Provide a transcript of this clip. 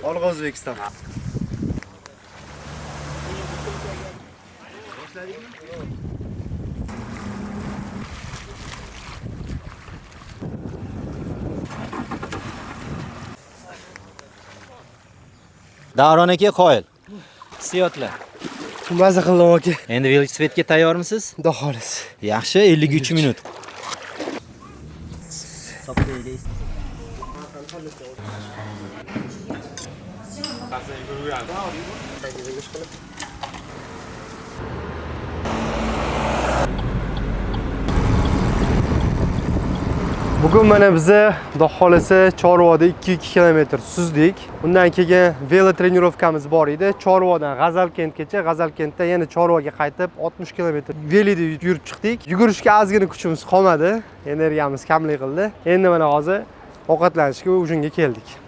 Olg'a O'zbekiston. Davron aka qoyil. Hissiyotlar. Maza qildim aka. Endi velosipedga tayyormisiz? Xudo xohlasa. Yaxshi, 53 minut. Bugun mana biza Xudo xohlasa Chorvoda 2-2 kilometr suzdik. Undan keyin velo trenirovkamiz bor edi. Chorvodan G'azalkentgacha, G'azalkentdan yana Chorvoga qaytib 60 kilometr velida yurib chiqdik. Yugurishga ozgina kuchimiz qolmadi, energiyamiz kamlik qildi. Endi mana hozir ovqatlanishga ujunga keldik.